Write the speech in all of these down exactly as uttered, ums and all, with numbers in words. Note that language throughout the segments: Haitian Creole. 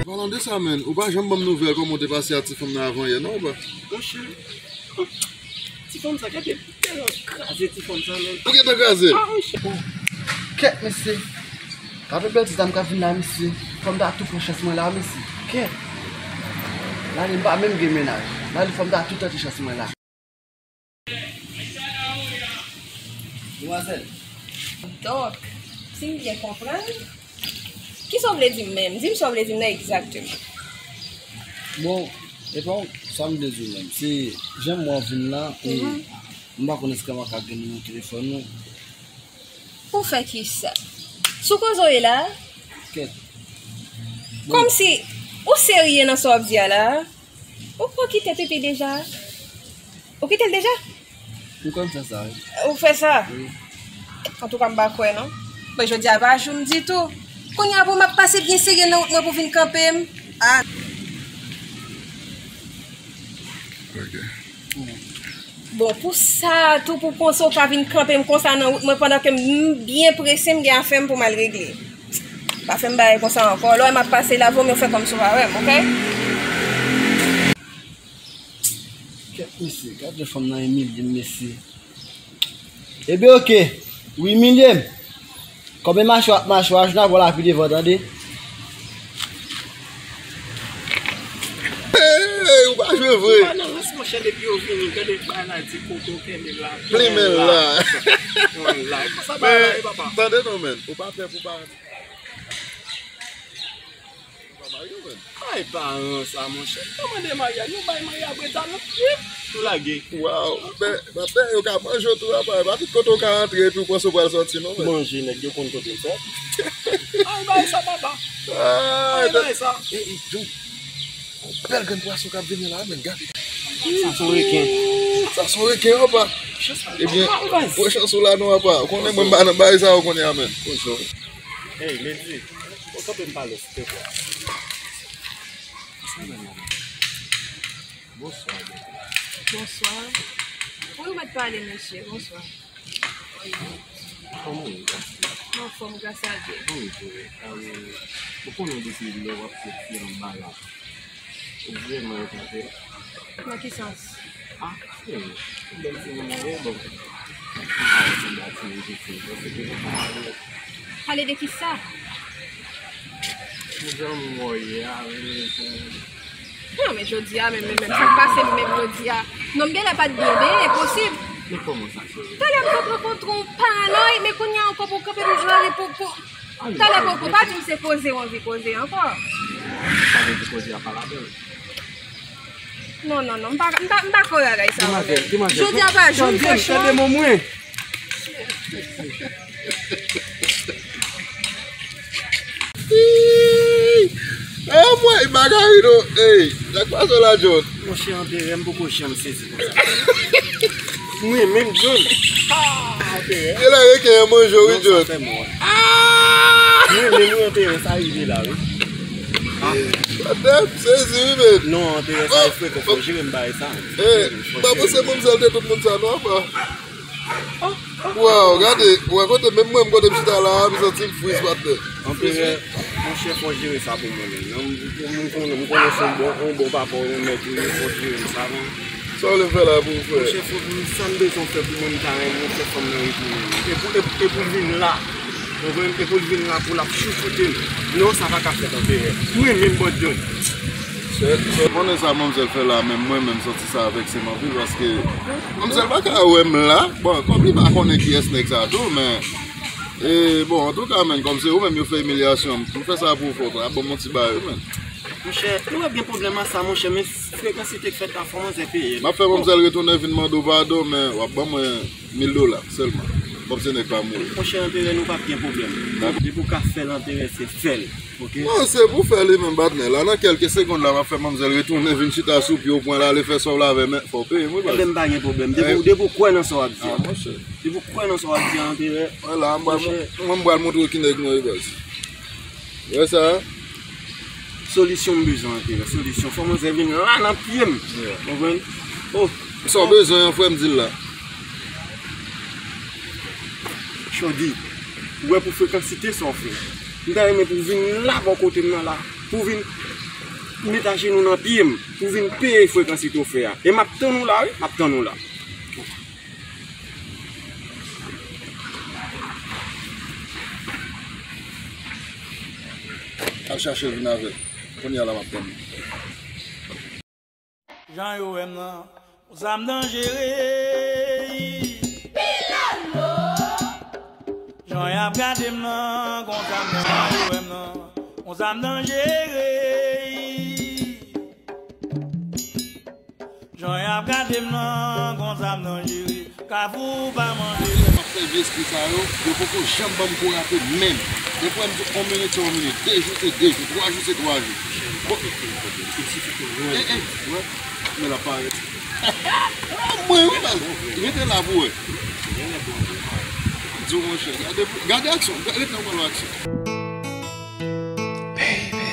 Palan de sa, menn, ou pa janm ban m nouvèl kòman w te pase ak ti fanm nan avan yè, non, ou pa? Monchè, ti fanm sa, gade, tèlman kraze ti fanm sa, menn. Ou gentan kraze l? Ah, monchè. Kèt, mesye. Avèk bèl ti dam k ap vin la, mesye. Fò m ta tou pran chans mwen la, mesye. Kèt. La, li m pa menm gen mennaj. La, li fò m ta tou tante chans mwen la. Demwazèl. Donk, si m byen konprann, kisa w vle di m menm? Di m sa w vle di m nan egzakteman. Bon, e pa sa m vle di w menm. Se jan m wè w vin la, e m pa konn èske m ka gen nimewo telefòn ou. Pou fè kisa? Sou koze w ye la? Kèt. Kòmsi, ou serye nan sa w ap di a la? Ou pran kite pipi deja? Ou kite l deja? M konn fè sa, wi. Ou fè sa? Wi. Antouka, m pa kwè, non. Bon, jodi a pa jou m ditou. Kounye a pou m ap pase byen serye nan wout mwen pou vin kanpe m. Ah. Ok. Bon, pou sa tou, pou konsa w ka vin kanpe m konsa nan wout mwen pandan ke m byen prese, m gen afè m pou m al regle. Pa fè m bagay konsa ankò. Lè w wè m ap pase la, vo mye w fè kòmsi w pa wè m, ok? Kèt mesye, gad jan fanm nan imilye m, mesye. Ebyen, ok. Ou imilye m. Kòm e mache w ap mache, w a jwenn avè w la pi devan, tande. Hey, ou pa jwe vre. Ou pa nan rans, monchè, depi yo vini, gade bagay la di kote w kenbe la. Plimen la. Plimen la. E konsa bagay la ye, papa. Tande non, menn. Ou pa pè pou pa Ou pa marye, menn? Ay, paran sa, monchè. Yo mande maryaj, nou bay maryaj breda, non? Wi, nou lage. Waw, men, men, men, yo ka manje w tou, apa, e pa tout kote w ka antre epi w panse w pral sòti, non, menn. Manje, nèg yo konn kote m sòti. Ay, bay sa, papa. Ay, bay sa. E, e, John, yon bèl grenn pwason k ap vini la, menn, gade. Sa se yon reken. Sa se yon reken, apa. Ebyen, pran chans ou la, non, apa. Ou konnen mwen m pa nan bagay sa yo konnen a, menn. Hey, Lady. Ou kanpe m pale w, silteplè. Bonswa, bebe. Bonswa. Wi, ou mèt pale, mesye. Bonswa. Kòman w ye, Gaston? Mwen anfòm, gras a Dye. Kòman w ye, Dore? Ou konnen depi lè w ap fè ti anba la. Ou vrèman eklate. Nan ki sans? Ah, se yon bèl timoun ou ye, bon. Ou pa wè sanble a timoun piti, paske ou pa pale. Pale de kisa? Pou jan m wè w ye a, wi, men. Non, men jodi a, men, men, men, sa k pase m menm jodi a. Non, m genlè pa t byen benyen, e posib. Men kòman sa, cheri? Talè m t ap rankontre yon palan, men kounye a ankò pou w kanpe m jware pou, pou, Talè poko, pa di m se koze w anvi koze ankò. Sa vle di koze a pa ladan l. Non, non, non, m pa, m pa, m pa kwè bagay sa yo menm. Jodi a pa jou m, franchman. Tande, tande, tande, mon mwen. Anmwey, bagay nou, ey, sa k pase w la, John? Monchè, anperè, m poko janm sezi konsa. Mwen menm, John. Ah, anperè. E la reken an manje w, wi, John. Mwen menm, wi, anperè, sa rive la, wi. Ah. Atè, m sezi, wi, men. Non, anperè, sa e frekan, fò jere m bagay sa. Eh, m pa panse manmzèl te tout moun sa, non, apa. Waw, gade, ou wè kote, menm mwen, m kote m chita la a, m santi m friz, patnè. Anperè, monchè, fò jere sa pou mwen menm. Non, m, m, m konnen, m konnen se yon bon, yon bon papa, yon mèt, wi, fò jere m sa, non. Sa w vle fè la pou w fè? Monchè, fò m, sa m bezwen fè pou mwen, m ta renmen fè fanm nan retounen. E pou, e, e pou l vin la. Ou konprann? E pou l vin la, pou l ap chouchoute m. Non, sa pa ka fèt, anperè. Mwen menm, Bòdyon. Se, se konnen sa manmzèl fè la, men mwen menm santi sa avèk se m anpil, paske manmzèl pa ka wè m la. Bon, kòm li pa konnen kiyès nèg sa tou, men, e, bon, antouka, menn, kòm se ou menm yo fè imilyasyon, m fè sa pou ou, fò w ta ban m yon ti bagay, menn. Monchè, nou pa gen pwoblèm ak sa, monchè, men frekansite k fèt la, fò manzè peye l. M ap fè manmzèl retounen vin mande w padon, men w ap ban mwen mil dola sèlman. Kòm se nèg pa m ou ye. Monchè, anperè, nou p ap gen pwoblèm. Depi w ka fè l, anperè, se fè l. Ok. Non, se pou fè li menm, patnè. La, nan kèlke segonn la, m ap fè manmzèl retounen vin chita sou pye w, pran l ale fè sa w vle avè l, men fò w peye m, wi, baz. Ebyen, m pa gen pwoblèm. Depi, depi w kwè nan sa w ap di a. Ah, monchè. Depi w kwè nan sa w ap di a, anperè. Wè la, m pral, mwen, m pral montre w ki nèg mwen ye, baz. Wè sa? Solisyon m bezwen, anperè. Solisyon. Fò manzè vin la nan pye m. Yeah. Konprann? Oh. Sa w bezwen an, frè m, di l la. Chòdi, ou wè pou frekansite sa w fè. M ta renmen pou w vin la bò kote m nan la. pou vin met ajenou nan pye m, pou vin peye frekans li te ofè a. E m ap tann ou la, wi, m ap tann ou la. Al chache l vin avè l. Kounye a la m ap tann ou. Jan yo wè m nan, konsa m danjere. Jan y ap gade m nan, konsa m danjere. Jan yo wè m nan, konsa m danjere. Jan y ap gade m nan, konsa m danjere. Kafou pa manje. M ap fè vye espri sa yo, yo poko janm ban m kou rate menm. Depi w wè m di yon minit se yon minit, de jou se de jou, twa jou se twa jou. Bon. Eh, eh, wè, men l ap parèt. Mwen, wi, baz. Rete la pou wè. Di w, monchè, gade, gade aksyon, gade nan palo aksyon. Baby.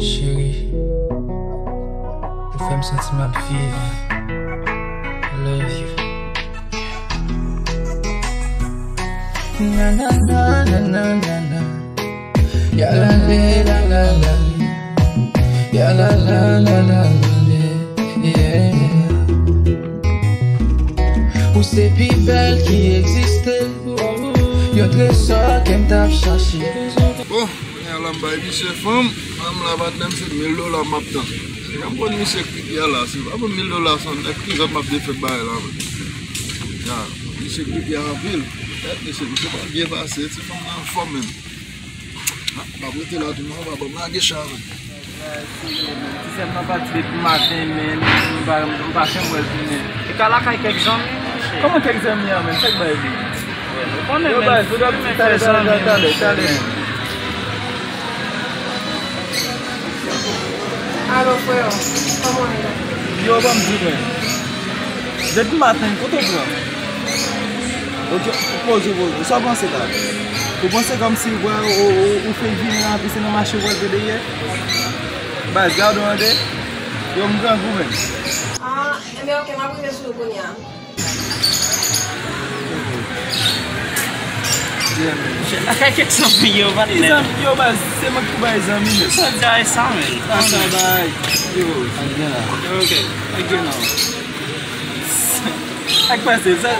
Cheri, ou fè m santi m ap viv. Love you. Na, na, na, na, na, na, na. Ya la le, la, la, la, le. Ya la, la, la, la, la, le. Yeah. Ou se pi bèl ki egziste. Yon tresò ke m t ap chache. Bon, kounye a la m bay misye fanm, fanm la patnè m se mil dola m ap tann. Deja m konn misye k pipi a la, si l pa ban m mil dola san nèg ki zòt m ap defèt bagay la, men. Ya, misye k pipi a anpil. Tèt mesye, misye pa byen pase, ti fanm nan anfòm menm. Ah, m ap rete la tou non, pa ban m lage chay, men. Ti sè m nan pati depi maten, men m pa, m pa fè m wè l tounen. Li ka lakay kèk zanmi, monchè. Kòman kèk zanmi an, men? Sa k bay li? Yo, baz, nou ap di talè, talè, talè, talè, talè. Alo, frè, kòman w ye? Yo, ban m di, men. Depi maten, kote w pran? Ok, poze, poze. Sa w panse la? Ou panse kòmsi, bwè, ou, ou, ou fenk vini la, epi se nan mache w pral pran dèyè? Baz, gade w ande. Yo, m grangou menm. Ah, enben, ok, m ap rive sou ou kounye a. Lakay kèk zanmi yo, patnè. Zanmi yo, baz, se mwen ki pou bay zanmi, men. Sa bay sa, men. Sa bay. Yo. Yo, ok. Ok, non. Ak pase, sa,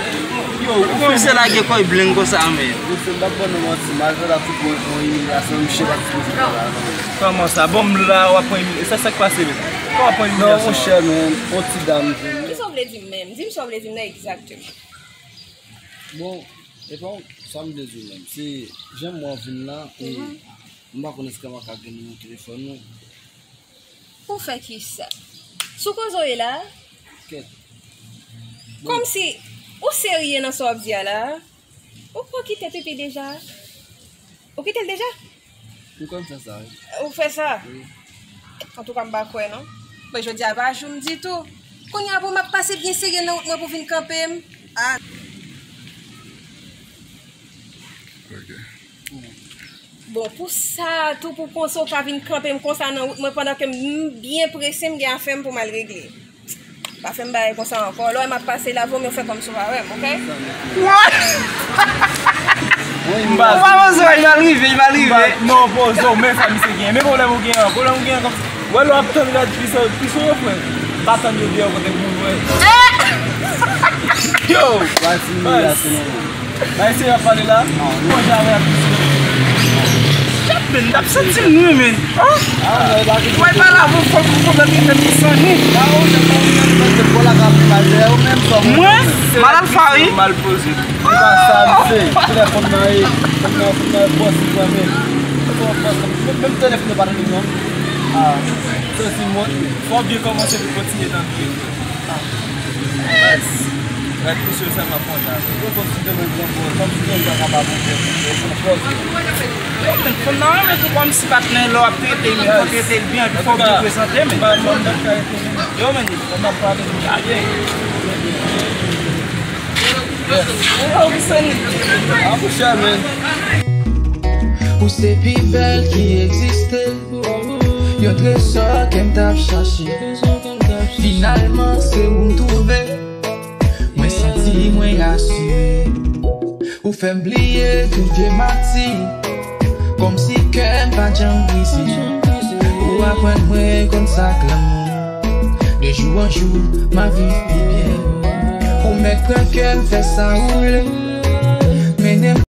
yo, ou fè misye lage kò l blen konsa, men. Misye, m p ap ban nou manti, malgre la tout bon, bon imilyasyon, misye pa t sipoze fè la, non. Kòman sa? Bon, m la, w ap pran imilyasyon. Sa, sa k pase, men? Kòman w ap pran imilyasyon? Non, monchè, men, yon ti dam, men. Kisa w vle di m menm? Di m sa w vle di m nan egzakteman. Bon, e pa sa m vle di w menm. Se jan m wè w vin la, e m pa konn èske m ka gen nimewo telefòn ou. Pou fè kisa? Sou koze w ye la? Kèt. Kòmsi, ou serye nan sa w ap di a la? Ou poko kite pipi deja? Ou kite l deja? M konn fè sa, wi. Ou fè sa? Wi. Antouka, m pa kwè, non. Men jodi a pa jou m ditou. Kounye a pou m ap pase byen serye nan wout mwen pou vin kanpe m. Ah. Ok. Bon, pou sa tou, pou konsa w ka vin kanpe m konsa nan wout mwen pandan ke m byen prese, m gen afè m pou m al regle. Pa fè m bagay konsa ankò. Lè w wè m ap pase la, vomye w fè kòmsi w pa wè m, ok? Ou pa poze w, li mal rive, li mal rive. Non, poze w, men sa misye gen. Men pwoblèm ou gen an, pwoblèm ou gen an kòmsi. Wè lè w ap tann rad pise, pise yo frè. Pa tann yo deyò kote moun wè. Yo! Bay se y ap pale la? Bon, jan avè ap pise. Chat, men, n ap santi m wi, men. Wè pa la pou fò pou fò mèt li fè ti sanni. Mwen, malad fari. Mal poze. Se pa sa, misye. Telefòn nan e, fòk nan, fòk nan bòs li kanmenm. Menm telefòn nan pa nan li non. Ah, se si mwen. Fò byen kòmanse pou kontinye nan byen. Ah. Nice. Rèd misye sèlman fè yon jan. Yo fò si demen gran bòs, kòm si demen pa kapab ouvè pou fè yon bòs. Yo, men, fò nan renmen tou kòmsi patnè lè w ap trete l, men fò trete l byen, epi fò w byen prezante, men. Yo, men, fò n ap pale nou lage. Yes. Yo, Wisson. Ah, mon cher, man. Ou se pi bèl ki egziste. Yon tresò ke m t ap chache. Finalman, se ou m twouve. Mwen santi mwen asire. Ou fè m bliye tout vye mati. Kòmsi kè m pa janm brize. Ou aprann mwen konn sa k lanmou. De jou an jou, m ap viv pi byen. Ou mèt pran kè m, fè sa ou vle. Mennen m